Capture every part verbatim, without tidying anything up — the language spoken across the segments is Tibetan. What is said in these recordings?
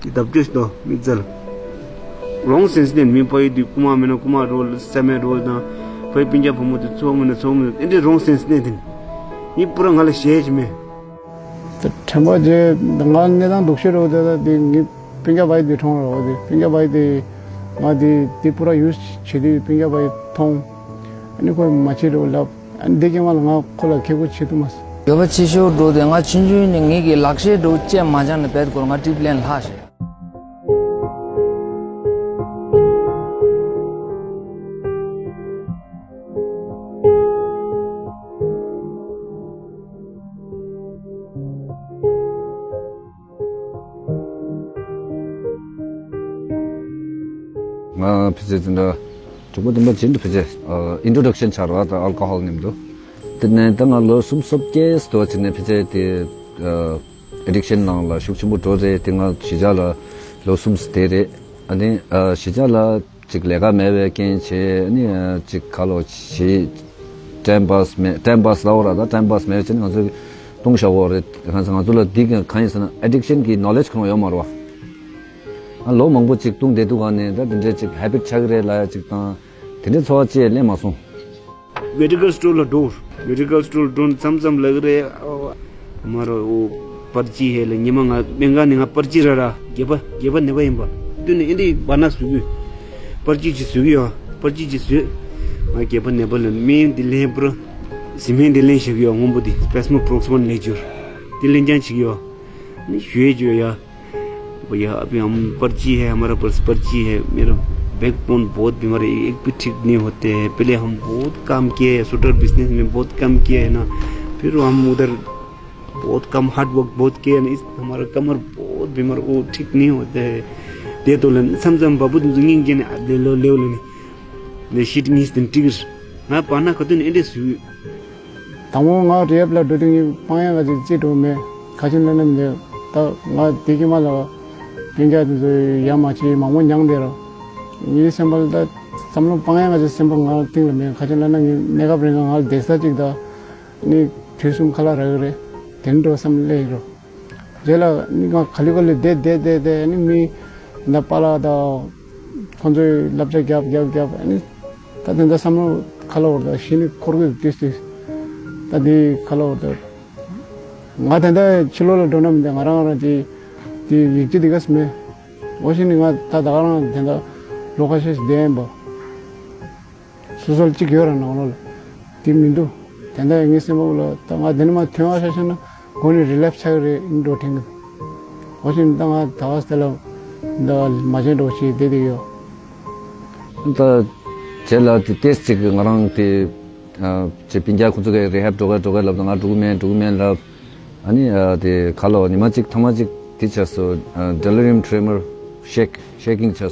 ཀྱི་བརྡབ་སྐྱོར་ཞིག་དང་མི་རྩལ། རོང་སེམས་སྣེ་མི་ཕ་ཡུལ་དུ་རྐུ་མ་མེད་ན་རྐུ་མ་རོ་ལ་ས་མེད་རོ་དང་། ཕ་ཡུལ་སྤུན་ཀྱག་བུ་མོ་དུ་ཚོ་མེད་ན་ཚོ་མེད་ཨེ་འདྲའི་རོང་སེམས་སྣེ་དེ་མི་པུ་ར་ང་ལ་ཞེད་ཀྱི་མེད། དྲན་པ་རྗེས་ང་གནས་སྟངས་སྡུག་ཤོས་རོ་དེ་དེ་ངའི་སྤུན་ཀྱག་ཕ་ཡུལ་དུ་གྲོངས་རོ་དེ་སྤུན་ཀྱག་ཕ་ཡུལ་དེ་ང་དེ་དེ་པུ་ར་ཡུས་བྱེད་དུས་སྤུན་ཀྱག་ཕ་ཡུལ་མཐོང་། ཨ་ནི་ཁོས་མ་བྱེད་རོ་ལབ། ཨ་ནི་འདི་སྐྱེས་མ་ལ་ང་ཁོ་ལ་ཁེ་ཁོ་བྱེད་ཐུབ་མ་སོང་། འགྱོད་པ་ཆེ་ཤོས་འགྲོ་དེ་ང་ཆུང་ཆུང་ནས་ངེད་ཀྱི་ལག་ཤེས་འགྲོ་བཅད་མ་སྦྱངས་ནས་བེད་སྐོར་ང་ཊིབ་ལེན་ལྷག་ཤེས། ང་ཕལ་ཆེར་འཛིན་གྲྭ་དྲུག་པ་བདུན་པ་ཅན་དུ་ཕལ་ཆེར་ཨ་ཨིན་ཊྲོ་ཌག་ཤན་ཆགས་ར་ད་ཨལ་ཀོ་ཧོལ་མཉམ་དུ། དེ་ནས་ད་ང་ལོ་གསུམ་སོ་བརྒྱད་དུ་བ་ཅིག་ནས་ཕལ་ཆེར་དེ་ཨ་ཨེ་ཌིག་ཤན་ནང་ལ་ཤུགས་ཆེན་པོ་འགྲོ་རེད། དེ་ང་གཞིས་ཆགས་ལ་ལོ་གསུམ་དེ་རེད། ཨ་ནི་ཨ་གཞིས་ཆགས་ལ་ཅིག་ལས་ཀ་མེད་པའི་རྐྱེན་བྱས་ཨ་ནི་ཨ་ཅིག་ཁ་ལོ་བྱེད། ཊའིམ་པཱ་སི་མེད། ཊའིམ་པཱ་སི་ལབ་ར་ད་ཊའིམ་པཱ་སི་མེད་བྱས་ནས་ང་ཚོས་བཏུང་བཞག་གོ་རེད། གང་ཟེར་ང་ཚོ་ལ་འདི་ག་གང་ཡིན་ཟེར་ན་ཨེ་ཌིག་ཤན་གྱི་ནོ་ལེ་ཇི་ཁོ་རང་ཡོད་མ་རེད་བ། ཨ་ལོ་མང་པོ་ཅིག་བཏུང་བསྡད་དུས་ག་ནས་ད་དེ་འདྲའི་ཅིག་ཧེ་བིཊ་ཆགས་ཀྱི་རེད་ལབ་ཡ་ཅིག་དང་། དེ་འདྲའི་ཚོར་བ་ཅིག་སླེབས་མ་སོང་། མེ་ཌི་ཀལ་སི་ཊོར་ལ་འགྲོ། མེ་ཌི་ཀལ་སི་ཊོར་ལ་འགྲོ་མཚམས་མཚམས་ལབ་ཀྱི་རེད། ཨོ། མ་རོ་ཨོ། པར་ཅི་ཧེ་ལ་ཉི་མ་ང་སྨན་ཁང་ནས་ང་པར་ཅི་ར་ར་སྒལ་པ་སྒལ་པ་ནད་པ་ཡིན་པ། བསྟུན་ནས་ཨེ་འདི་བར་ན་བཟོ་གི། པར་ཅི་ཅིག་བཟོ་གི་ཡོད། པར་ཅི་ཅིག་བཟོས། ང་སྒལ་པ་ནད་པ་ལ་སྨན་འདི་ལེན་པུ་ར། བཟི་སྨན་འདི་ལེན་བཞག་གི་ཡོད་སྔོན་པོ་འདི་སྤེ་སི་མོ་པོ་རོག་སི་མོན་ལེ་ཇུར། འདི་ལེན་རྐྱང་བྱེད་ཀྱི་ཡོད། ནི་ཞུ་ཡས་ཅིག་ཡོད་ཡ། भैया, अभी हम पर्ची है, हमारा पर्स-, पर्ची है, मेरा बैकबोन बहुत बीमार है, एक भी ठीक नहीं होते हैं। पहले हम बहुत काम किए हैं, शूटर बिजनेस में बहुत काम किए हैं ना, फिर हम उधर बहुत काम, हार्ड वर्क बहुत किए हैं ना, इस हमारा कमर बहुत बीमार, वो ठीक नहीं होते हैं। दे तो लन, समझ हम बाबू तुम जिंगिंग के ने, ले लो, ले लो ने। ने शीट नीस दिन टिगर। हाँ, पाना खतुन एंडे सु དང་པོ་ང་རི་ཧེབ་ལ་འགྲོ་དུས་ངས་སྤང་ཡག་ག་ཅིག་ཅི་འགྲོ་མེད། ག་ཅི་ལབ་ན་མི་འདུག་ད་ང་དེ་གི་མ་ལ་སྤུན་ཀྱག་དེ་ཚོ་ཡ་མ་བྱེད་མང་པོ་མྱངས་བསྡད་ར། ངའི་སེམས་པ་ལ་ད་བསམ་བློ་སྤང་ཡག་ག་ཅིག་སེམས་པ་ང་གཏིང་ལ་མེད། ག་ཅི་ལབ་ན་ངའི་གནས་སྐབས་རིང་ང་ལ་བསྡད་ས་ཅིག་ད་ནི་དུས་གསུམ་ཁ་ལག་རག་གི་རེད། དེ་འདྲ་བསམ་སླེབས་ཡོད་ར། རྗེས་ལ་ནི་ང་ག་ལེ་ག་ལེ་བསྡད་བསྡད་བསྡད་བསྡད་ནི་མི་ད་པཱ་ལགས་དང་ཁོང་ཚོས་བསླབ་བྱ་རྒྱབ་རྒྱབ་རྒྱབ་ནི་ད་དེ་འདྲ་བསམ་བློ་ཁ་ལོ་བར་ད་གཞི་ནས་འཁོར་གི་འདུག་དུས་ད་དེ་ཁ་ལོ་བར་ད་ང་དེ་འདྲ་ཕྱི་ལོགས་ལ་འགྲོ་ན་མི་འདུག་ང་རང་རང་གི་དེ་ཡིག་ཆ་དེ་ག་སུ་མེད། འོ་ཞིག་ནི་ང་ད་ད་ག་རང་དེ་འདྲ་ལོ་ཁ་ཤས་ཤིག་བསྡད་ཡིན་པ། སོ་སོར་གཅིག་ཡོད་ར་ནང་ལོགས་ལ། དེ་མི་འདུག་དེ་འདྲ་ངའི་སེམས་པ་ལ་ད་ང་དེ་ནི་མ་ཐོན་བ་ཤ་ཤ་ན་མགོ་ནས་རི་ལེབ་ཆགས་རེད་ཨིན་འགྲོ་དྲན་གི། འོ་ཞིག་ད་ང་ད་བ་སྟེ་ལ་ད་མ་བྱན་འགྲོ་ཞེས་བསྡད་དེ་ཡོད། ད་རྗེས་ལ་དེ་ཏེས་ཅིག་ང་རང་དེ་ཅེ་སྤུན་ཀྱག་ཁོ་ཚོ་གི་རི་ཧེབ་འགྲོ་གི་འགྲོ་གི་ལབ་ད་ང་འགྲོ་གི་མེད་འགྲོ་གི་མེད་ལབ། ཨ་ནི་དེ་ཁ་ལོ་ཉི་མ་གཅིག་ཐ་མ་གཅིག་དེ་བྱས་སོ། ཌེ་ལི་རི་ཡམ་ཊི་རེ་མར་ཤེག་ཤེ་ཀིང་བྱས་སོ།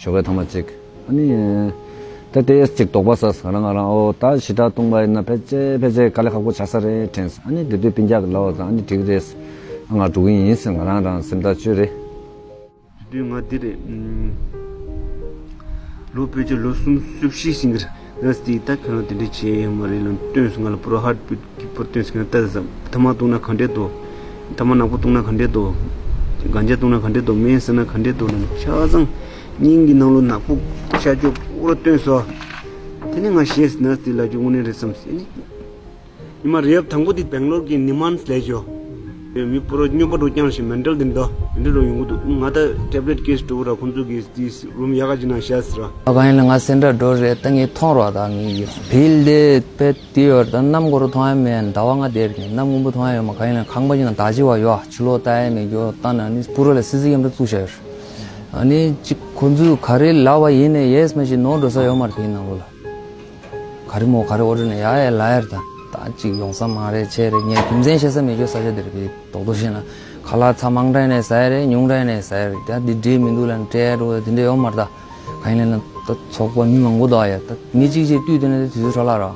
ཞོགས་ཀས་ཐ་མ་གཅིག་ཨ་ནི། ད་ལྟའི་ཅིག་དོགས་པ་ཟ་ང་རང་ང་རང་ཨོ་ད་ཞི་དྲག་བཏུང་བ་ཡིན་ན་ཕལ་ཆེར་ཕལ་ཆེར་དཀའ་ལས་ཁག་པོ་ཆགས་ས་རེད་དྲན་སོང་། ཨ་ནི་དེ་དུས་སྤུན་ཀྱག་གི་ལབ་པ་དང་ཨ་ནི་འགྲིག་རེད། ཨ་ང་འགྲོ་གི་ཡིན་ཟེར་ང་རང་རང་སེམས་ཐག་ཆོད་རེད། དེ་དུས་ང་འདི་རེད། ལོ་ཕལ་ཆེར་ལོ་གསུམ་བཅུ་བཞི་ཟིན་གི་རེད། ང་སྟེ་ད་ཁྱོད་རང་དེ་འདྲ་བྱས་ཡོད་མ་རེད་ལ་སྟོན་སོང་ང་ལ་པུ་རོ་ཧར་བིཊ་ཀྱི་པུ་རོ་སྟོན་སོང་ང་ལྟ་ཟ་ཐ་མག་བཏུང་ན་ག་འདྲས་འདུག་ཐ་མག་ནག་པོ་བཏུང་ན་ག་འདྲས་འདུག་གན་ཇ་བཏུང་ན་ག་འདྲས་འདུག་སྨན་ཟ་ན་ག་འདྲས་འདུག་ལ་ཆ་ཚང་སྙིང་གི་ནང་ལོ་ནག་པོ་ཤ་ཅོ་པུ་རོ་སྟོན་སོང་། དེ་ནས་ང་ཞེས་ནར་སི་དེ་ལ་ཅུ་དངོས་གནས་རེད་བསམ་སོང་། ཉི་མ་རེབ་དང་པོ་དེ་སྦེང་ལོར་གྱི་ནི་མཱན་སི་ལས་ཅོ། མི་པུ་རོ་སྨྱོན་པ་འགྲོ་རྐྱང་ཞིག་མེན་ཊལ་དེ་འདྲ་འདི་འདྲ་འགྲོ་ཡོང་གི་འདུག་ང་ད་ཊེབ་ལེཊ་ཀེ་སི་འགྲོ་གི་ར་ཁོང་ཚོ་གི་དེ་རུམ་ཡག་ག་ཅིག་ནང་བཞག་ཟེར་ར། ཨ་གང་ཡིན་ལ་ང་སེན་ཊར་འགྲོ་རེད་ད་ངས་མཐོང་རོགས་ད་ངས་ཡོད་བིལ་དེ་པེ་དེ་ཡོད་ད་གནམ་སྐོར་མཐོང་ཡ་མེད་ཟླ་བ་ལྔ་དེར་ནི་གནམ་སྔོན་པོ་མཐོང་ཡ་ཡོད་མ་གང་ཡིན་ལ་ཁང་པ་ཅིག་ནང་ད་ཅི་བ་ཡོད་ཕྱི་ལོགས་ལྟ་ཡ་མེད་ཡོད་ལྟ་ན་ནི་པུ་རོ་ལ་སི་སི་ཀེམ་ར་བཙུགས་བཞག་ཡོད་ཨ་ནི་ཅིག་ཁོང་ཚོས་ག་རེ་ལབ་པ་ཡིན་ནས་ཡེས་མ་ཞིག་ནོར་འགྲོ་ས་ཡོད་མ་རེད་དེའི་ནང་ལོགས་ལ། ག་རེ་མོ་ག་རེ་འོ་རེ་ནས་ཡ་ཡ་ལ་ཡར་ད་ད་ཅིག་ཡོང་ས་མ་རེད་ཆེ་རེད་ངས་རྒྱུ་མཚན་བཤད་ས་མེད་རྒྱུ་ས་ཆ་དེ་རེད་པས་རྡོག་རྡོག་བཤད་ན་ཁ་ལག་ཚ་མང་དྲགས་ནས་ཟ་ཡ་རེད་ཉུང་དྲགས་ནས་ཟ་ཡ་རེད་ད་འདི་འགྲིག་མི་འདུག་ལ་སྤྲད་རོགས་དེ་འདྲ་ཡོད་མ་རེད་ད་གང་ཡིན་ལབ་ན་ད་ཚོགས་པ་མི་མང་པོ་འདུག་ཡ་ད་མི་གཅིག་གཅིག་བཏུས་དེ་ནས་དུས་ཚོད་འཕྲོ་བརླག་ར་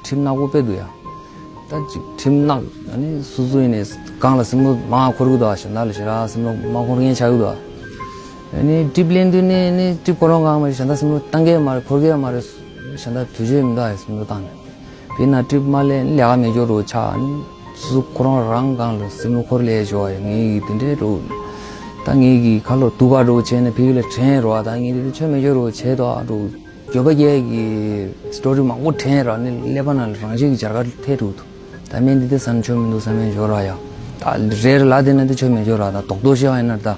ཁྲིམས་ནག་པོ་དཔེ་འདུག་ཡ། ད་ཅིག་ཁྲིམས་ནག་ཨ་ནི་སུ་སུ་ཡིན་ནས་གང་ལ་སེམས་བློ་མ་འཁོར་གི་འདུག་གཞན་དག་ལ་ཞེ་དྲག་སེམས་བློ་མ་འཁོར་མཁན་ཆགས་ཀྱི་འདུག་ཨ་ནི་ཊིབ་ལེན་དུས་ནི་ནི་ཊིབ་ཁོ་རང་གང་མ་གཞན་དག་སེམས་བློ་བཏང་གི་མ་རེད་འཁོར་གི་མ་རེད་གཞན་དག་དུས་ཆོད་མི་འདུག་ཨ་སེམས་བློ་བཏང་ནས་དེ་ན་ཊིབ་མ་ལེན་ལས་ཀ་མེད་སྐྱོ་རུ་ཆགས་ཨ་ནི་སུ་སུ་ཁོ་རང་རང་གང་ལ་སེམས་བློ་འཁོར་ལས་ཞོ་ཨ་ངའི་དེ་འདྲའི་རུ་ད་ ད་ངེད་ཀྱི་ཁ་ལོ་དུ་བ་འགྲོ་བྱས་ནས་ཕ་གི་ལ་དྲན་རོགས། ད་ངེད་དེ་ཆོ་མེད་ཆོ་རོགས་བྱས་ཏོ་འགྲོ། འགྱོད་པ་རྒྱལ་གྱི་སི་ཊོ་རི་མང་པོ་དྲན་རོགས་ནི་ཀླད་པ་ནང་ལ་རང་བཞིན་གྱི་སྦྱར་ག་ཐེ་རུ་དུ། ད་སྨན་འདི་དེ་ཟ་ན་ཆོ་མི་འདུག་ཟ་སྨན་འཇོག་ར་ཡ། ད་རེ་རེ་ལ་དེ་ན་དེ་ཆོ་མེད་ཆོ་ར། ད་རྡོག་རྡོག་ཤེས་ཡིན་ན་ད་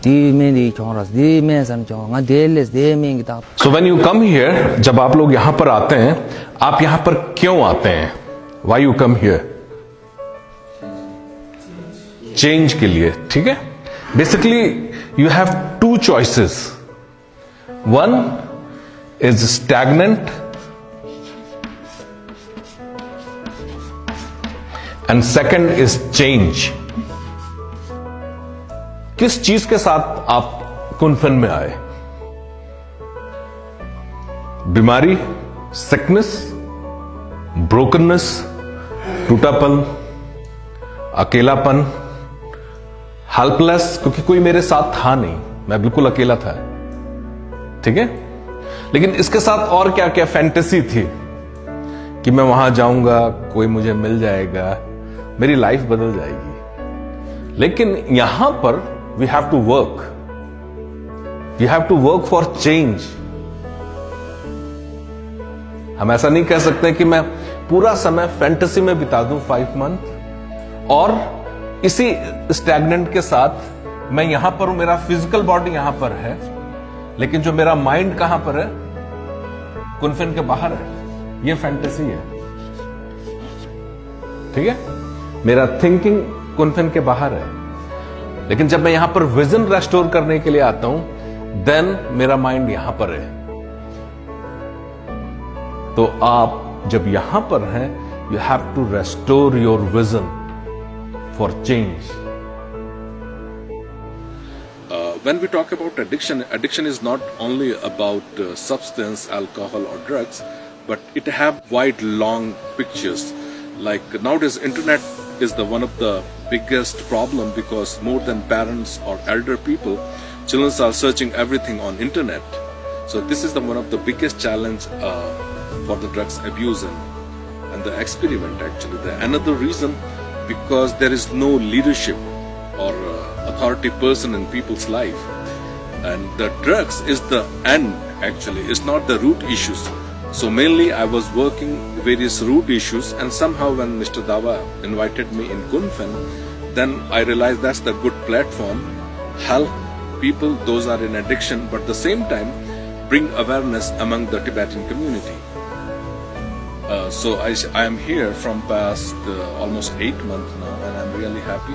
དེ་སྨན་དེ་ཁྱོང་ར་དེ་སྨན་ཟ་ན་ཁྱོང་ང་དེ་ལས་དེ་སྨན་གྱི་ད། So when you come here, जब आप लोग यहाँ पर आते हैं, आप यहाँ पर क्यों आते हैं? Why you come here? Change के लिए, ठीक है? Basically, you have two choices. One is stagnant and second is change. किस चीज के साथ आप कुनफेन में आए? बीमारी, सिकनेस, ब्रोकननेस, टूटापन, अकेलापन, हेल्पलेस, क्योंकि कोई मेरे साथ था नहीं, मैं बिल्कुल अकेला था। ठीक है, लेकिन इसके साथ और क्या क्या फैंटेसी थी कि मैं वहां जाऊंगा, कोई मुझे मिल जाएगा, मेरी लाइफ बदल जाएगी। लेकिन यहां पर we have to work, we have to work for change। हम ऐसा नहीं कह सकते कि मैं पूरा समय फैंटेसी में बिता दूं, फाइव मंथ, और इसी स्टैग्नेंट के साथ मैं यहां पर हूं, मेरा फिजिकल बॉडी यहां पर है, लेकिन जो मेरा माइंड कहां पर है? कुनफेन के बाहर है। ये फैंटेसी है, ठीक है? मेरा थिंकिंग कुनफेन के बाहर है, लेकिन जब मैं यहां पर विजन रेस्टोर करने के लिए आता हूं, देन मेरा माइंड यहां पर है। तो आप जब यहां पर हैं, you have to restore your vision for change. Uh, when we talk about addiction, addiction is not only about uh, substance, alcohol, or drugs, but it have wide, long pictures. Like nowadays, internet is the one of the biggest problem because more than parents or elder people, children are searching everything on internet. So this is the one of the biggest challenge uh, for the drugs abuse and and the experiment actually. The another reason, because there is no leadership or uh, authority person in people's life, and the drugs is the end actually, it's not the root issues. So mainly I was working various root issues, and somehow when Mr. Dawa invited me in Kunfen, then I realized that's the good platform, help people those are in addiction, but the same time bring awareness among the Tibetan community. Uh, so I, I am here from past uh, almost eight months now, and I'm really happy.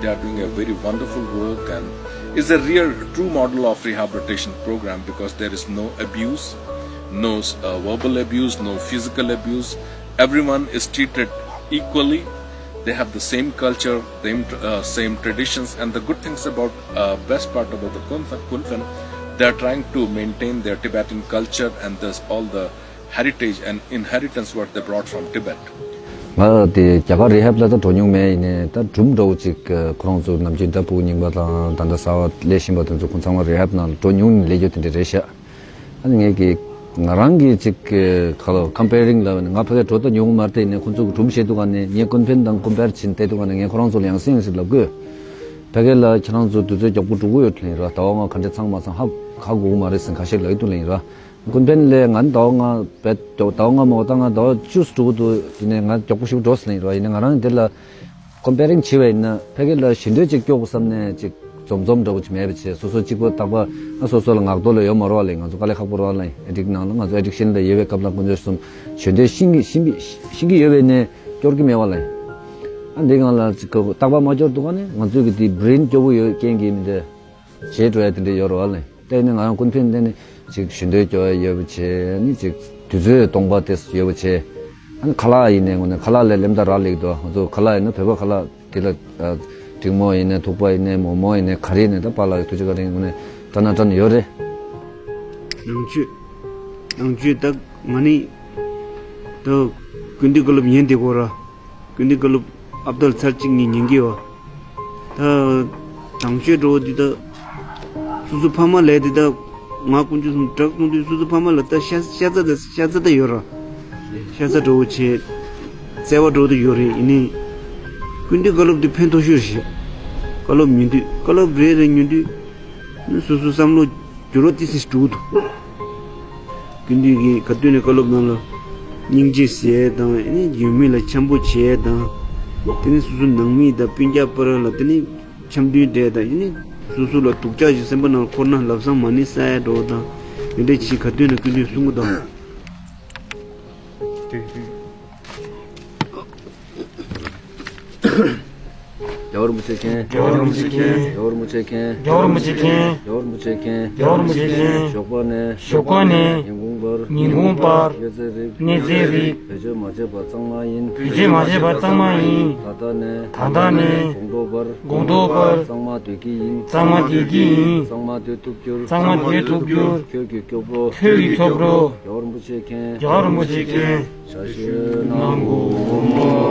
They are doing a very wonderful work, and it's a real, true model of rehabilitation program because there is no abuse, no uh, verbal abuse, no physical abuse. Everyone is treated equally. They have the same culture, same, uh, same traditions, and the good things about uh, best part about the Kunfen, Kunfen, they are trying to maintain their Tibetan culture and this all the heritage and inheritance what they brought from Tibet. ང་དེ་རྒྱ་གར་རི་ཧེབ་ལ་ད་འགྲོ་མྱོང་མེད། ཡིན་ནའི་ད་སྒྲུང་འདྲ་བོ་ཅིག་ཁོ་རང་ཚོ་ནམ་རྒྱུན་ད་ཕྲུ་གུ་རྙིང་པ་དང་ད་ལྟ་གསར་པ་སླེབས་བཞིན་པ་དེ་ཚོ་ཁོང་ཚང་མ་རི་ཧེབ་ནང་ལ་འགྲོ་མྱོང་ནས་སླེབས་རྒྱུ་དེ་འདྲ་རེད་ཤག་ཨ་ནི་ངས་ཀྱི་ང་རང་གི་ཅིག་ག་ལ་ཀམ་པེ་རིང་ལ་ང་ཕ་གིར་འགྲོ་ད་མྱོང་མ་རེད། ཡིན་ནའི་ཁོང་ཚོ་གི་སྒྲུང་བཤད་དུས་ག་ནས་ངས་ཀུན་ཕན་དང་ཀམ་པེར་བྱས་བལྟས་དུས་ག་ནས་ངས་ཁོ་རང་ཚོ་ལ་ཡང་སེ་ཡང་སེ་ལབ་དགོས། ཕ་གི་ལ་ཁྱེད་རང་ཚོ་དུས་ཚོད་མགྱོགས་པོ་འགྲོ་གི་ཡོད་ལེ་ར། ཟླ་བ་ལྔ་ག་འདྲ་ཚང་མ་ཚང་ཧ་ཧ་གོ་གི་མ་རེད་ཟེར་ཁ་ཤས་ལབ་ཀྱི་འདུག་ལེ་ར། ཀུན་ཕན་ལས་ང་ཟླ་བ་ལྔ་བས་ཟླ་བ་ལྔ་མ་གཏོགས་ང་ཟླ་བ་བཅུ་ཙམ་འགྲོ་གི་འདུག་ཡིན་ནའི་ང་མགྱོགས་པོ་ཞིག་འགྲོ་སོང་ལེ་ར། ཡིན་ནའི་ང་རང་འདི་ལ་ཀམ་པེ་རིང་བྱས་པ་ཡིན་ན་ཕ་གི་ལ་ཞུ་འདོད་ཅིག་སྐྱོ་དགོས་བསམ་ནས་ཅིག་འཛོམས་འཛོམས་འདྲ་བོ་ཅིག་མེད་པ་བྱས། སོ་སོ་གཅིག་པོ་རྟག་པར་ང་སོ་སོ་ལ་ངག་ཐོག་ལ་ཡོད་མ་རེད་བ་ལེ། ང་ཚོ་དཀའ་ལས་ཁག་པོ་རེད་བ་ལེ། ཨེ་ཌིག་ནང་ལ་ང་ཚོ་ཨེ་ཌིག་ཤན་ལ་ཡོད་པའི་སྐབས་ལ་དཀོན་མཆོག་གསུམ་ཞུ་འདོད་ཤིན་གི་ཤིན་གི་ཤིན་གི་ཡོད་པས་ནས་སྐྱོར་གི་མེད་བ་ལེ། ཨ་འདི་སྒང་ལ་ཅིག་རྟག་པར་མ་སྐྱོར་དུས་ག་ནས་ང་ཚོའི་གི་དེ་བྷི་རེན་སྐྱོ་བོ་ཡོད་རྐྱེན་གྱིས་མི་འདྲ་བྱེད་འགྲོ་ཡ་དེ་འདྲ་ཡོད་རེད་བ་ལེ། དེ་ནས་ང་རང་ཀུན་ཕན་དེ་ནས་ཅིག་ཞུ་འདོད་སྐྱོ་བ་ཡོད་པ་བྱས། ཨ་ནི་ཅིག་དུས་ཚོད་སྟོང་པ་དེ་ཡོད་པ་བྱས། ཨ་ནི་ཁ་ལག་ཡིན་ནའི་དངོས་གནས་ཁ་ལག་ལས་ལེམ་ད་རག་ལེགས་འདུག་ང་ཚོ་ཁ་ལག་ཡིན་ན་བོད་པ་ཁ་ལག་དེ་ལ་ཨ་འབྲིང་མོ་ཡིན་ནའི་ཐུག་པ་ཡིན་ནའི་མོག་མོག་ཡིན་ནའི་ག་རེ་ཡིན་ནའི་ད་པཱ་ལགས་ཐུགས་རྗེ་བཀའ་དྲིན་དངོས་གནས་དྲག་ན་དྲག་ན་ཡོད་རེད། ནང་ཆོས་ནང་ཆོས་ད་ང་ནི་ད་ཀུན་འདུས་བཀའ་སློབ་ཉན་བསྡད་ཀྱི་ཡོད་ར། ཀུན་འདུས་བཀའ་སློབ་ཨབ་དལ་ཚར་གཅིག་གཉིས་ཉན་གྱི་ཡོད། ད་དང་ཤོས་འགྲོ་འདི་ད་སོ་སོ་ཕ་མ་ལས་འདི་ད་ང་དཀོན་མཆོག་གསུམ་དྲག་གསུང་དུས་སོ་སོ་ཕ་མ་ལ་ད་ཤ་ཤ་ཚ་ད་ཤ་ཚ་ད་ཡོད་ར། ཤ་ཚ་འགྲོ་བྱེད་བརྩེ་བ་འགྲོ་འདི་ཡོད་རེད། ཡིན་ནའི་ཀུན་འདུས་བཀའ་སློབ་འདི་ཕན་ཐོགས་ཤོས་རེད། བཀའ་སློབ་ཉན་དུས་བཀའ་སློབ་རེ་རེ་ཉན་དུས་ནི་སོ་སོའི་བསམ་བློ་འགྱུར་བ་ཏི་སི་འགྲོ་གི་འདུག་སྐུ་མདུན་གྱིས་ག་དུས་ནས་བཀའ་སློབ་ནང་ལ་སྙིང་རྗེ་ཟེར་དང་ནི་ཡུལ་མི་ལ་འཆམ་པོ་བྱས་དང་དེ་ནི་སོ་སོའི་ནང་མི་དང་སྤུན་ཀྱག་བར་ལ་དེ་ནི་འཆམ་མཐུན་འདྲེས་དང་ཡིན་ནི་སོ་སོ་ལ་སྡུག་ཅག་ཞིག་སེམས་པ་ནང་འཁོར་ན་ལམ་སང་མ་ཎི་བསགས་ཡ་འགྲོ་དང་དེ་འདྲ་ཅིག་ག་དུས་ནས་སྐུ་མདུན་གསུང་གི་འདུག་རྒྱལ་བ་རིན་པོ་ཆེ་མཁྱེན། རྒྱལ་བ་རིན་པོ་ཆེ་མཁྱེན། རྒྱལ་བ་རིན་པོ་ཆེ་མཁྱེན། རྒྱལ་བ་རིན་པོ་ཆེ་མཁྱེན། རྒྱལ་བ་རིན་པོ་ཆེ་མཁྱེན། ཞོགས་པ་ནས། ཞོགས་པ་ནས། ཉིན་གུང་བར། ཉིན་གུང་བར། གནས་ཚེ་རིག་གནས་ཚེ་རིག་བེད་སྤྱོད་མ་བྱས་པ་གཙང་མ་ཡིན། བེད་སྤྱོད་མ་བྱས་པ་གཙང་མ་ཡིན། ད་ལྟ་ནས། ད་ལྟ་ནས། དགོང་དྲོ་བར། དགོང་དྲོ་བར། གཙང་མ་སྡོད་ཀྱི་ཡིན། གཙང་མ་སྡོད་ཀྱི་ཡིན། གཙང་མ་སྡོད་ཐུབ་རྒྱུར། གཙང་མ་སྡོད་ཐུབ་རྒྱུར། ཁྱོད་ཀྱིས་སྐྱོབ་རོགས། ཁྱོད་ཀྱིས་སྐྱོབ་རོགས། རྒྱལ་བ་རིན་པོ་ཆེ་མཁྱེན། རྒྱལ་བ་རིན་པོ་ཆེ་མཁྱེན། ཞལ་བཞེས་གནང་དགོས།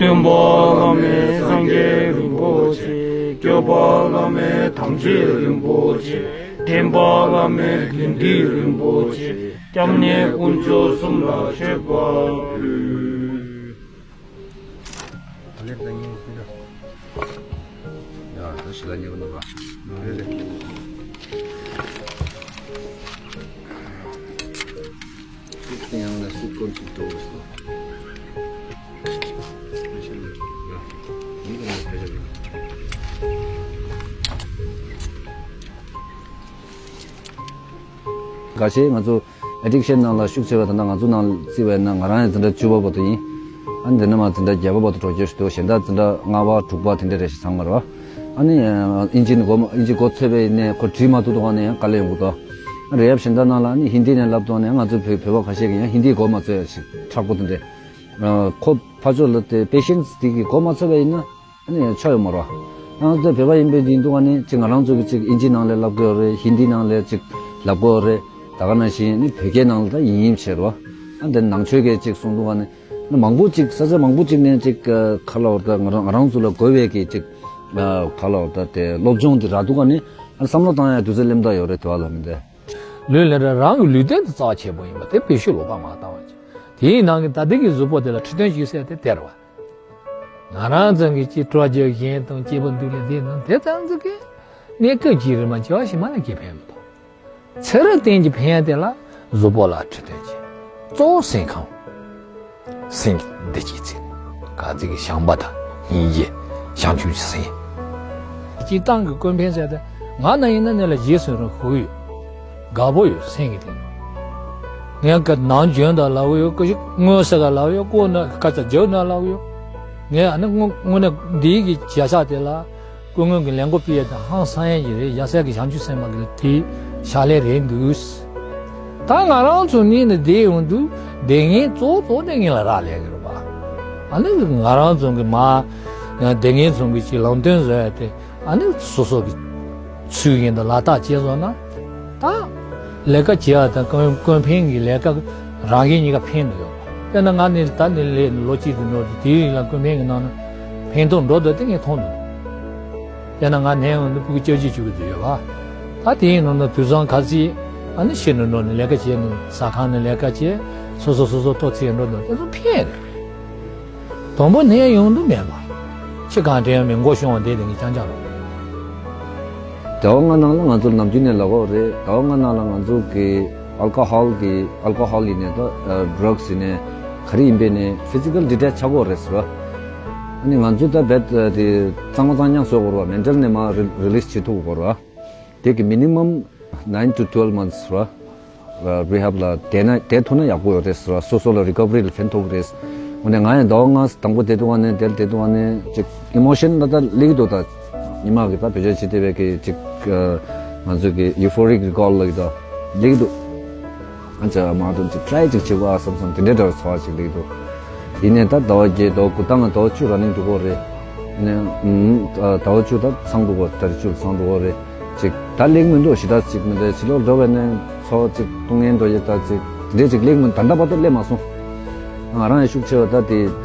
སྟོན་པ་བླ་མེད་སངས་རྒྱས་རིན་པོ་ཆེ། སྐྱོབ་པ་བླ་མེད་དམ་ཆོས་རིན་པོ་ཆེ། འདྲེན་པ་བླ་མེད་དགེ་འདུན་རིན་པོ་ཆེ། སྐྱབས་གནས་དཀོན་མཆོག་གསུམ་ལ་མཆོད་པ་ཕུལ། ད་ལེར་ད་ངས་ཟིན་འདྲ། ཡ་ད་ཞི་ལ་ཉེ་བ་ནོ་བ། རེད་རེད། སུག་དེ་ཡང་ན་སུག་གོན་སུག་འགྲོ་བ་སོ། སྤེ་ཤལ་ཡ། ཡིན་གྱི་ན་སྤེ་ཤལ་ཡིན། འགའ་ཤས་ང་ཚོ་ཨེ་ཌིག་ཤན་ནང་ལ་ཤུགས་ཆེ་བ་དང་ང་ཚོ་ནང་བརྩི་བས་ན་ང་རང་ཡང་འཛིན་གྲྭ་བཅུ་པ་བར་དུ་ཡིན། ཨ་ནི་འདི་ནས་མ་འཛིན་གྲྭ་བརྒྱད་པ་བར་དུ་འགྲོ་རྒྱུ་ཞིག་འདུག་གཞན་དག་འཛིན་གྲྭ་ལྔ་པ་དྲུག་པ་དེ་འདྲ་རེ་ཞིག་ཚང་མ་རེད་བ། ཨ་ནི་ཨིན་ཇི་ནི་འགོ་ཨིན་ཇི་འགོ་ཚུགས་པའི་ནས་ཁོ་བྲིས་མ་ཐུབ་དུས་ནས་ཡང་དཀའ་ལས་ཡོང་གི་འདུག་ཨ་རེ་ཡབ་གཞན་དག་ནང་ལ་ཨ་ནི་ཧིན་དི་ནས་ལབ་དུས་ནས་ང་ཚོ་བོད་བོད་པ་ཁ་ཤས་ཀྱིས་ཡང་ཧིན་དི་འགོ་མ་ཚུགས་ཡ་ཞིག་མཁྲེགས་པོ་དེ་འདྲ། ཁོ་ཕར་ཕྱོགས་ལ་དེ་པེ་ཤན་སི་དེ་གི་འགོ་མ་ཚུགས་པ་ཡིན་ན། ཨ་ནི་ཆོ་ཡོད་མ་རེད་བ། ང་ཚོ་བོད་པ་ཡིན་པའི་དུས་འདུག་ཨ་ནི་ཅིག་ང་རང་ཚོ་གི་ཅིག་ཨིན་ཇི་ནང་ལས་ལབ་དགོས་རེད། ཧིན་དི་ནང་ལས་ཅིག་ལབ་དགོས་རེད། ད་ག་ནང་བཞིན་ནི་བོད་སྐད་ནང་ལ་ད་ཡིན་ཡིན་བྱས་རེད་བ། ཨ་འདི་ནང་ཆོས་སྐད་ཅིག་གསུང་འདུག་ཨ་ནི་ནི་མང་པོ་ཅིག་ས་ཆ་མང་པོ་ཅིག་ནས་ཅིག་ཁ་ལ་བར་ད་ང་རང་ང་རང་ཚོ་ལ་དགོས་པའི་གི་ཅིག་ཁ་ལ་བར་ད་དེ་སློབ་སྦྱོང་དེ་རག་འདུག་ཨ་ནི་ཨ་བསམ་བློ་བཏང་ཡ་དུས་ཚོད་སླེབས་ད་ཡོད་རེད་དེ་བ་ལ་མི་འདྲ། ལུས་ལས་ར་རང་གི་ལུས་རྟེན་དེ་རྩ་བ་ཆེན་པོ་ཡིན་པ་དེ་བེད་སྤྱོད་ལོག་པ་མ་བཏང་བ་ཅིག་དེའི་ནང་གི་ད་ལྟ་གི་གཟུགས་པོ་དེ་ལ་ཁྲིད་སྟོན་ཞུས་ཟེར་དེ་དེ་རེད་བ། ང་རང་ཚོ་གི་ཅིག་སྤྲོ་རྒྱུ་གཞན་དང་སྐྱིད་པོ་འདུག་ལས་དེ་ནང་དེ་ཙམ་ཚོ་གི་གནས་སྐབས་ཀྱི་རིམ་པ་བྱ་བ་ཞིག་མ་ལ་གི་ཕན་མི་ཐོགས། ཚེ་རབས་གཏན་གྱི་ཕན་ཡ་དེ་ལ་གཟུགས་པོ་ལ་ཁྲིད་སྟོན་བྱེད། གཙོ་བོ་སེམས་ཁམས། སེམས་ཀྱི་བདེ་སྐྱིད་ཚེ་ག་ཚིག་གི་བྱམས་པ་དང་སྙིང་རྗེ་བྱང་ཆུབ་ཀྱི་སེམས། སྤྱིར་བཏང་གི་ཀུན་ཕན་ཟེར་ཏེ་ང་ན་ཡིན་ན་ནི་ལ་རྗེས་སུ་རུང་ཧུ་ཡོད། དགའ་པོ་ཡོད་སེམས་ཀྱི་སྟེང་། ངས་ཀ་ནང་འཇོན་དང་ལབ་ཡོད། ཀ་ཞིག་མངོན་གསལ་ག་ལབ་ཡོད། ཀོ་ན་ཀ་ཚ་རྒྱབ་ན་ལབ་ཡོད། ངས་ཨ་ནི་དངོས་དངོས་གནས་འདིའི་གི་བྱ་ཤག་དེ་ལ་སྐུ་ངོ་གི་ལས་འགོ་སྤེལ་ཡས་དང་ཧང་སང་ཡས་ཀྱི་རེད། ཡ་སའི་གི་བྱང་ཆུབ་སེམས་དཔའ་གི་དེ་ཕྱག་ལས་རེད་འདུག་ད་ང་རང་ཚོ་གཉིས་ནི་བསྡད་ཡོང་དུས་བསྡད་མཁན་གཙོ་བོ་གཙོ་བོ་དེ་ངེད་ལ་རག་ལས་ཀྱི་རེད་པ། ཨ་ནི་ང་རང་ཚོ་གི་མ་བསྡད་མཁན་ཚོ་གི་ཅིག་ལམ་སྟོན་བཟོ་ཡ་དེ། ཨ་ནི་སོ་སོ་གི་ཚུལ་བཞིན་དུ་ལག་བསྟར་བྱས་སོང་ན། ད་ལས་ཀ་བྱེད་ཡ་དང་ཀུན་ཀུན་ཕན་གྱི་ལས་ཀ་རང་གཞན་གཉིས་ཀ་ཕན་ནི་ཡོད་པ། དཔེར་ན་ང་ནི་ད་ནི་ལས་ལོ་གཅིག་ཏུ་འགྲོ་དུས་དེའི་རིང་ལ་ཀུན་ཕན་གྱི་ནང་ན་ཕན་ཐོགས་འགྲོ་འདུག་དེ་ངས་མཐོང་འདུག་དཔེར་ན་ང་ནས་འོང་དུས་ཕྲུ་གུ་སྐྱབས་རྗེ་བཅུ་གི་དུས་ཡོད་པ། ད་དེའི་ནང་ན་དུས་བཟང་ག་ཚིག་ཨ་ནི་ཕྱི་ནས་འགྲོ་ནས་ལས་ཀ་བྱས་ནས་ཟ་ཁང་ནས་ལས་ཀ་བྱས་སོ་སོ་སོ་སོ་ལྟོ་ཚིག་འགྲོ་འདུག་དེ་ཚོ་ཕན་རེད། དང་པོ་ནས་ཡོང་དུ་མེད་པ། ཁྱི་གང་དྲན་མི་མགོ་ཤོང་བ་དེ་དེ་ངས་ཅང་ཅང་རུང་། ཟླ་བ་ལྔ་ནང་ལ་ང་ཚོ་ནམ་རྒྱུན་ནས་ལབ་ཡོད་རེད། ཟླ་བ་ལྔ་ནང་ལ་ང་ཚོ་གི་ཨལ་ཀོ་ཧོལ་གི་ཨལ་ཀོ་ཧོལ་ཡིན་ནས་ད་ཌྲག་སི་ཡིན་ནས་ག་རེ་ཡིན་པས་ནས་ཕི་ཛི་ཀལ་ཌི་ཊེཆ་ཆགས་ཀྱི་ཡོད་རེད་ཟེར་བ། ཨ་ནི་ང་ཚོ་ད་རྦད་དེ་གཙང་མ་གཙང་རྐྱང་བཟོ་དགོས་རེད་བ། མེན་ཊལ་ནས་མར་རི་རི་ལི་སི་བྱེད་ཐུབ་དགོས་རེད་བ། དེ་གི་མི་ནི་མམ་nine to twelve months ར། རི་ཧབ་ལ་བསྡད་ན་བསྡད་ཐུབ་ན་ཡག་པོ་ཡོད་རེད་ཟེར་བ། སོ་སོ་ལ་རི་ཀ་བ་རི་ལ་ཕན་ཐོགས་ཀྱི་རེད། འོ་ནས་ང་ཡང་ཟླ་བ་ལྔ་དང་པོ་བསྡད་དུས་ནས་དེར་བསྡད་དུས་ནས་ཅིག་ཨི་མོ་ཤན་ད་ལྟ་སླེབས་ཀྱི་འདུག་ད་ཉི་མ་གི་ད་བེད་སྤྱོད་བྱེད་བསྡད་པའི་གི་ཅིག་ང་ཚོ་གི་ཡུ་ཕོ་རིག་རི་ཀོལ་ལ་གི་ད་སླེབས་ཀྱི་འདུག་ང་ཚོ་མ་འདོན་ཅིག་ཊི་རའི་ཅིག་བྱེད་དགོས་ཨ་བསམ་བསམ་དེ་འདྲའི་འདྲ་བའི་ཚོར་བ་ཅིག་སླེབས་ཀྱི་འདུག་ཡིན་ནའི་ད་ཟླ་བ་བརྒྱད་ཟླ་བ་དགུ་ད་ང་ཟླ་བ་བཅུ་ར་ནིང་འགྲོ་གི་རེད། ཡིན་ནའི་ཨུམ་ཟླ་བ་བཅུ་ད་ཚང་འགྲོ་གི་རེད། ད་རེས་བཅུ་ཚང་འགྲོ་གི་རེད། ཅིག་ད་སླེབས་མི་འདུག་ཞེ་དྲག་ཅིག་མི་འདྲ་ཕྱི་ལོགས་འགྲོ་བའི་ནས་ཚོ་ཅིག་ལྟུང་ངན་འགྲོ་ཡི་ད་ཅིག་དེ་འདྲས་ཅིག་སླེབས་མི་ད་ལྟ་བར་དུ་སླེབས་མ་སོང་། ང་རང་ཡང་ཤུགས་ཆེ་བ་ད་དེ་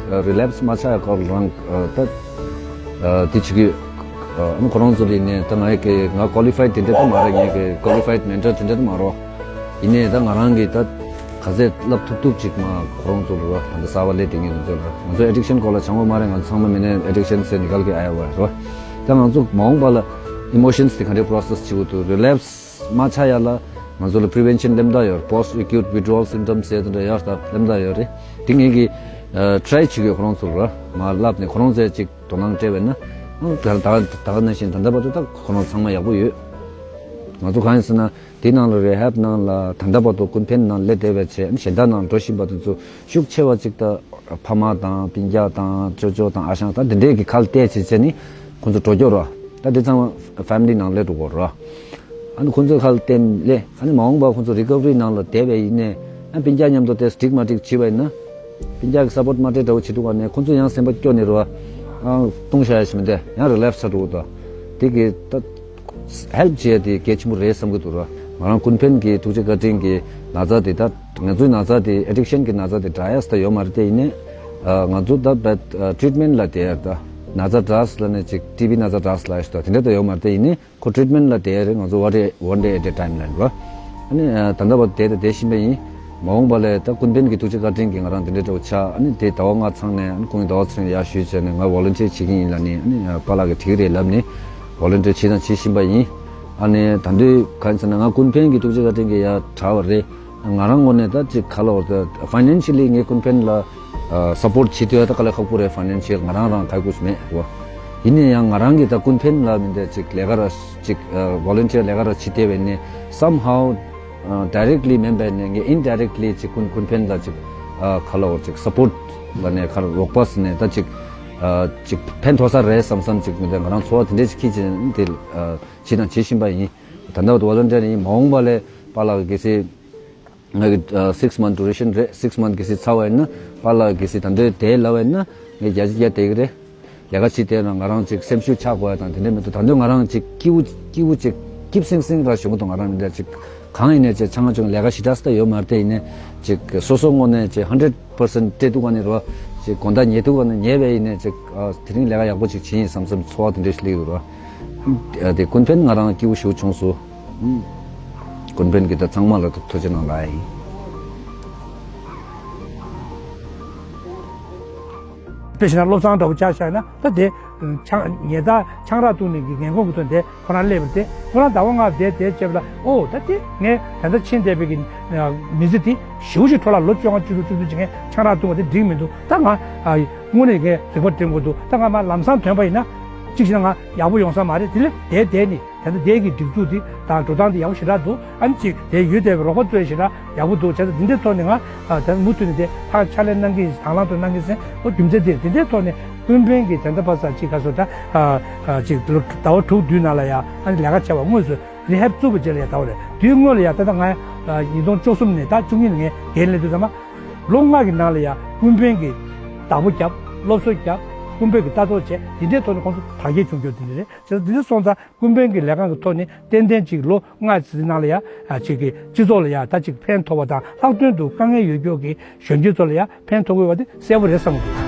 རི་ལེབ་སི་མ་ཆགས་ཡ་སྐོར་རང་ད་དེ་བྱེད་ཀྱི་ཨ་ནི་ཁོ་རང་ཚོ་ལ་ཡིན་ནའི་ད་ང་ཡི་གི་ང་ཀོ་ལི་ཕའི་ཌི་དེ་འདྲས་ད་མ་རེད། ངའི་གི་ཀོ་ལི་ཕའི་ཌི་མེན་ཊོར་དེ་འདྲས་ད་མ་རེད། ཡིན་ནའི་ད་ང་རང་གི་ད་ག་ཚད་བསླབ་ཐུབ་ཐུབ་ཅིག་མ་ཁོ་རང་ཚོ་ལ་ར་ད་ད་གསར་པ་སླེབས་དེ་ངས་ང་ཚོ་ལ་ང་ཚོ་ཨེ་ཌིག་ཤན་སྐོར་ལ་སྦྱང་བ་མ་རེད། ང་ཚོ་ཚང་མ་མི་ནས་ཨེ་ཌིག་ཤན་སེ་ནི་གལ་གི་ཨ་ཡ་བ་ར། ད་ང་ཚོ་མ་འོངས་པ་ལ་emotions་དེ་ག་འདྲའི་process་བྱེད་དགོས་འདུག relapse་མ་ཆགས་ཡ་ལ་ང་ཚོ་ལ་prevention་སླེབས་ད་ཡོད། post acute withdrawal symptoms་ཟེར་དེ་འདྲ་ཡོད་ད་སླེབས་ད་ཡོད་རེད། དེ་ངེད་ཀྱིས་try་བྱེད་དགོས། ཁོ་རང་ཚོར་མར་ལབ་ནས་ཁོ་རང་ཚོས་ཅིག་དོ་སྣང་སྤྲད་པ་ཡིན་ན་ད་ད་ད་ག་ནང་བཞིན་ད་ལྟ་བར་དུ་ད་ཁོ་རང་ཚང་མ་ཡག་པོ་ཡོད། ང་ཚོ་གང་ཡིན་ཟེར་ན་དེའི་ནང་ལ་rehab་ནང་ལ་ད་ལྟ་བར་དུ་ཀུན་ཕན་ནང་སླེབས་བསྡད་པའི་ཆེད་གཞན་དག་ནང་འགྲོ་བཞིན་པ་དེ་ཚོ་ཤུགས་ཆེ་བ་ཅིག་ད་ཕ་མ་དང་སྤུན་ཀྱག་དང་ཅོ་ཅོ་དང་ཨ་ཞང་ད་འདི་འདྲས་ཀྱི་ཁ་ལ་གཏད་བྱས་བྱས་ནས་ཁོང་ཚོ་འགྲོ་སྐྱོར་རོ། ད་དེ་ཚང་མ་family་ནང་སླེབས་འགྲོ་དགོས་རོ། ཨ་ནི་ཁོང་ཚོའི་ཁ་ལ་གཏད་ལས་ཨ་ནི་མ་འོངས་པ་ཁོང་ཚོ་recovery་ནང་ལ་བསྡད་པ་ཡིན་ནའི་ཨ་སྤུན་ཀྱག་མཉམ་དུ་དེ་འགྲིག་མ་འགྲིག་བྱས་པ་ཡིན་ན། སྤུན་ཀྱག་གི་support་མ་སྤྲད་འདྲ་བོ་བྱེད་འདུག་ག་ནས་ཁོང་ཚོ་ཡང་སེམས་པ་སྐྱོ་ནས་རོ། ཨང་བཏུང་བཞག་ཡ་ཞིག་མི་འདུག་ཡང་relapse་ཆགས་འགྲོ་གི་འདུག་དེ་གི་ད་help་བྱེད་ཡ་དེ་གལ་ཆེན་པོ་རེད་བསམ་གི་འདུག་རོ། ང་རང་ཀུན་ཕན་གྱི་ཐུགས་རྗེ་བཀའ་དྲིན་གྱི་ན་ཚ་དེ་ད་ང་ཚོའི་ན་ཚ་དེ་addiction་གི་ན་ཚ་དེ་དྲག་ཡ་ས་ད་ཡོད་མ་རེད་དེ་ཡིན་ནའི་ང་ཚོ་ད་བད་treatment་ལ་དེ་ཡ་ད་ན་ཚ་drugs་ལ་ནས་ཅིག་ཊི་བི་ན་ཚ་drugs་ལ་ཡ་ཞིག་ད་དེ་འདྲ་ད་ཡོད་མ་རེད་དེ་ཡིན་ནའི། ཁོ་treatment་ལ་བསྡད་རེད། ང་ཚོ་one day one day at a time་ལ་ཡིན་པ། ཨ་ནི་ད་ལྟ་བར་བསྡད་དང་བསྡད་བཞིན་པ་ཡིན། མ་འོངས་པ་ལ་ད་ཀུན་ཕན་གྱི་ཐུགས་རྗེ་བཀའ་དྲིན་གྱིས་ང་རང་འདི་འདྲའི་འདྲ་བོ་ཆགས། ཨ་ནི་དེ་ཟླ་བ་ལྔ་ཚང་ནས་ཨ་ནི་ཁོང་གིས་ཟླ་བ་ཚང་ཡར་ཞུས་བྱས་ནས་ང་volunteer་བྱེད་ཀྱི་ཡིན་ལབ་ནས། ཨ་ནི་པཱ་ལགས་ཀྱིས་འགྲིག་རེད་ལབ་ནས་volunteer་བྱེད་དང་བྱེད་བཞིན་པ་ཡིན། ཨ་ནི་ད་དུང་གང་ཡིན་ཟེར་ན་ང་ཀུན་ཕན་གྱི་ཐུགས་རྗེ་བཀའ་དྲིན་གྱིས་ཡར་དྲག་པ་རེད། ང་རང་ངོས་ནས་ད་ཅིག་ག་ལ་བར་ད་financially་ངས་ཀུན་ཕན་ལ་support་བྱེད་དུས་ད་དཀའ་ལས་ཁག་པོ་རེད། financial་ང་རང་རང་ཁག་པོ་ཞིག་མེད་རེད་བ། ཡིན་ནའི་ཡང་ང་རང་གིས་ད་ཀུན་ཕན་ལ་མི་འདྲ་ཅིག་ལས་ཀ་ར་ཅིག་volunteer་ལས་ཀ་ར་བྱེད་བསྡད་པས་ནི་somehow་directly་མིན་པས་ནི་ངས་indirectly་ཅིག་ཀུན་ཀུན་ཕན་ལ་ཅིག་ག་ལ་བར་ཅིག་support་ལ་ནས་ག་ར་རོགས་པ་ཟེར་ནས་ད་ཅིག་ཅིག་ཕན་ཐོགས་ས་རེད་བསམ་བསམ་ཅིག་མི་འདྲ་ང་རང་ཚོར་བ་དེ་འདྲས་ཅིག་འཁྱེར་བྱས་ནས་དེ་བྱེད་དང་བྱེད་བཞིན་པ་ཡིན། ད་ལྟ་བར་དུ་volunteer་ཡིན། མ་འོངས་པ་ལས་པཱ་ལགས་ཀྱིས་གལ་སྲིད་ང་གི་six month duration་རེད། six month་གལ་སྲིད་ཚར་བ་ཡིན་ན་པཱ་ལགས་གལ་སྲིད་ད་འདོད་དེ་ལབ་པ་ཡིན་ན་ངས་རྒྱ་ཆེ་རྒྱ་དེ་གི་རེད། ལས་ཀ་བྱེད་དེ་ན་ང་རང་ཅིག་སེམས་ཤུགས་ཆག་དགོས་ཡ་དང་དེ་འདྲ་མི་འདུག་ད་འདོད་ང་རང་ཅིག་སྐྱིད་པོ་སྐྱིད་པོ་ཅིག་སྐྱིད་སིང་སིང་ར་བྱུང་གི་འདུག་ང་རང་མི་འདྲ་ཅིག་གང་ཡིན་ནས་ཅིག་ཆང་ང་ཅུང་ལས་ཀ་ཞེ་དྲག་ས་ད་ཡོད་མ་རེད་དེ་ཡིན་ནས་ཅིག་སོ་སོ་ངོས་ནས་ཅིག་hundred percent་སྤྲད་ཐུབ་ག་ནས་རོ། ཅིག་དགོང་དག་ཉལ་ཐུབ་ག་ནས་ཉལ་བས་ཡིན་ནས་ཅིག་དེ་རིང་ལས་ཀ་ཡག་པོ་ཅིག་བྱེད་ཡིན་བསམ་བསམ་ཚོར་བ་དེ་འདྲ་ཞིག་སླེབས་ཡོད་རོ། དེ་ཀུན་ཕན་ང་རང་སྐྱིད་པོ་ཞིག་བྱུང་སོང་། ཀུན་ཕན་གྱི་ད་ཚང་མ་ལ་ཐུགས་རྗེ་གནང་ལ་ཡིན། དཔེ་བཞག་ན་བློ་བཟང་འདྲ་བོ་ཆ་བཞག་ན་ད་དེ་ཆང་ཉལ་ད་ཆང་རག་བཏུང་ནས་ཀྱི་ངན་གོང་གི་དོན་དེ་ཁོ་རང་སླེབས་པ་དེ་ཁོ་རང་ཟླ་བ་ལྔ་བསྡད་དེ་བྱས་པ་ལ་ཨོ་ད་དེ་ངས་ད་ལྟ་ཕྱིན་བསྡད་པའི་གི་མི་ཚེ་དེ་ཞེ་པོ་ཞིག་འཕྲོ་བརླག་ལོ་བཅོ་ལྔ་བཅུ་དྲུག་བཅུ་བདུན་ཅིག་ངས་ཆང་རག་བཏུང་བ་དེ་འགྲིག་མི་འདུག་ད་ང་དངོས་གནས་ངས་རིག་པ་འདྲེན་དགོས་འདུག་ད་ང་མ་ལམ་སང་ཐོན་པ་ཡིན་ན་གཅིག་བྱས་ན་ང་ཡག་པོ་ཡོང་ས་མ་རེད། དེ་ལས་བསྡད་བསྡད་ནི། ད་ལྟ་དེ་གི་སྒྲིག་འཛུགས་འདི་དང་འགྲོ་སྟངས་འདི་ཡག་པོ་ཞེ་དྲག་འདུག་ཨ་ནི་ཅིག་དེ་ཡུལ་དེ་རོགས་པ་ཚོས་ཞེ་དྲག་ཡག་པོ་འདུག་བྱས་ཙང་འདི་འདྲའི་ཐོག་ནས་ང་ད་མུ་མཐུད་ནས་དེ་ཕར་ཕྱག་ལས་གནང་གི་དང་བླངས་ཐོག་གནང་གི་ཟེར་ཨོ་རྒྱུ་མཚན་དེ་འདི་འདྲའི་ཐོག་ནས་ཀུན་ཕན་གྱི་དེ་འདྲ་པ་ས་ཅིག་ག་སོ་ད་ཅིག་ལོ་ཟླ་བ་དྲུག་བདུན་ནང་ལ་ཡ་ཨ་ནི་ལས་ཀ་བྱས་པ་དངོས་སུ་རི་ཧེབ་བཙུགས་པ་རྗེས་ལ་ཡ་ཟླ་བ་རེད། དེའི་སྔོན་ལ་ཡ་ད་ལྟ་ང་ཉིས་སྟོང་བཅུ་གསུམ་ནས་ད་བཅུ་གཉིས་ནས་ངས་འགན་ལེན་དུས་ཙམ་པ་ལོ་ལྔ་གི་ནང་ལ་ཡ་ཀུན་ཕན་གྱི་བདག་པོ་བརྒྱབ། སློབ་གསོ་བརྒྱབ། ཀུན་ཕན་གྱི་ལྟ་རྟོག་བྱས། དེ་འདྲའི་ཐོག་ནས་ཁོང་ཚོ་དར་རྒྱས་བྱུང་རྒྱུ་དེ་འདྲ་རེད། བྱས་ཙང་འདི་འདྲ་སོང་ཙང་ཀུན་ཕན་གྱི་ལས་ཁང་གི་ཐོག་ནས་ཏན་ཏན་ཅིག་ལོ་ལྔ་ཙམ་ནང་ལ་ཡ་ཨ་ཅིག་གི་སྤྱི་ཚོགས་ལ་ཡ་ད་ཅིག་ཕན་ཐོགས་པ་དང་ལྷག་དོན་དུ་དཀའ་ངལ་ཡོད་རྒྱུ་གི་གཞོན་སྐྱེས་ཚོ་ལ་ཡ་ཕན་ཐོགས་དགོས་པ་དེ་གསལ་པོ་རེད་བསམ་གི་འདུག